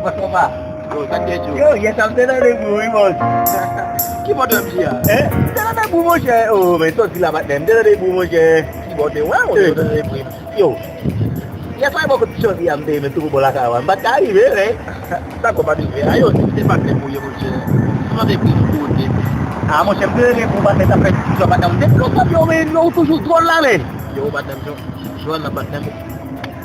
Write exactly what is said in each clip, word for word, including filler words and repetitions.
Kòman? Yo, sa k gen, Djo? Yo, yè sa m te nan debri wi, bòs. Ki bò w ap di a? Hein? M te nan debri, monchè. Oh, men sòti la, patnè. M te nan debri, monchè. Ki bò w te wè, ou te nan debri? Yo. Yè swa, e bò kote ti chanti a m te ye, men tou bò lakay ou a. M pa t ka rive, men. Dakò, pa t rive. A yo, se patnè m ou ye, monchè. M nan debri m kote. Ah, monchè, m te rele pou patnè, sa fè ti jan patnè. M te pran kòb yo, men yo toujou dwòl la, men. Yo, patnè m, Jòn nan patnè m.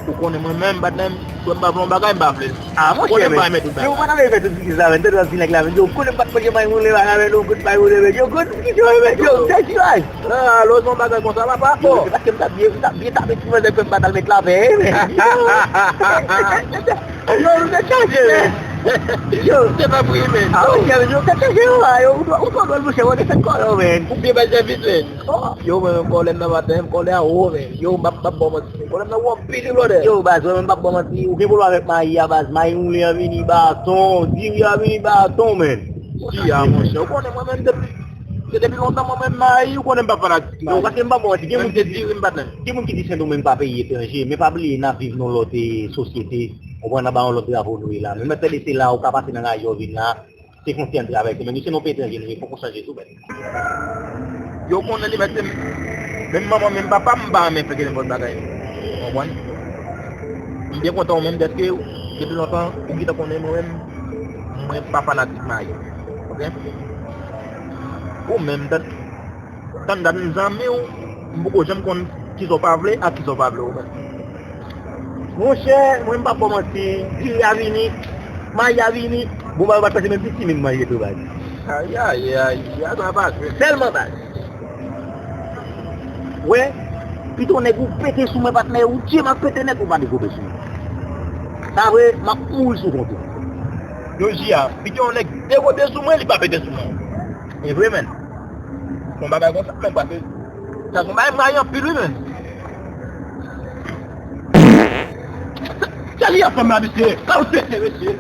Ou konnen mwen menm, patnè m, si m pa vle yon bagay, m pa vle l. Ah, monchè, men. Ou konnen m pa renmen tout bagay. Yo, ou pa t ap fè tout ti sa, men. Tande ti nèg la, men. Yo, ou konnen m pa t manje may woule, bagay, men. Ou konnen may woule, men. Yo, konnen ki ti may woule, men. Yo, tèt tiraj. Ah, lòz yon bagay konsa, papa. Yo, se paske m t ap byen, m t ap byen tape ti manzè, fè m pa t al met lapè, men. Yo, yo, nou te chaje, men. Yo. Se pa vre, men. Ah, monchè, men, yo, tèt chaje, yo, ah, yo, ou, ou, ou, monchè, ou te fè kò yo, men. Ou byen bay sèvis, men. Oh, yo, men, men, kòlè m nan maten, kòlè a wo, men. Yo, m ap, m ap ba w manti. Pwoblèm nan wòm pil wi, brother. Yo, baz, mwen menm m p ap ba w manti. Ou gen pwoblèm avèk mayi a, baz. Mayi woule a vini baton. Diri a vini baton, men. Ki a, monchè? Ou konnen mwen menm depi, se depi lontan mwen menm mayi, ou konnen m pa fanatik mayi. Yo, paske m p ap ba w manti. Gen moun ki di, diri m pa t menm. Gen moun ki di Sendomeng pa peyi etranje, men pa bliye n ap viv nan yon lòt, eh, sosyete. Ou konprann, anba yon lòt drapo nou ye la. Men mèt fè de se la, ou ka pase nan raje w vin la. Se fwontyè n travèse, men nou se nan yon peyi etranje nou ye, fòk ou chanje tou, bèt. Yo konnen li mèt se menm manman, menm papa, m pa renmen fè nenpòt bagay. Ou konprann? M byen kontan ou menm dèske depi lontan ou gentan konnen mwen menm, mwen pa fanatik mayi. Oke? Ou menm, tann Tann dat m zanmi w, m poko janm konn kisa w pa vle ak kisa w pa vle ou menm. Monchè, mwen m p ap ba w manti, diri a vini, mayi a vini, bon, bagay yo pa t prese menm piti menm manje tou, baz. Ayayay, sa pa vre. Sèlman, baz. Wè, pito nèg ou pete sou mwen, patnè, ou di m ap pete nèg ou pa dekope sou mwen. Sa vre, m ap mouri sou kont ou. Yo, J A, pito yon nèg dekope sou mwen, li pa pete sou mwen. E vre, menn. Fè yon bagay konsa, menn, paske sa se yon bagay m rayi anpil, wi, menn. Sa li ap fè m la, mesye? Sa ou tete, mesye?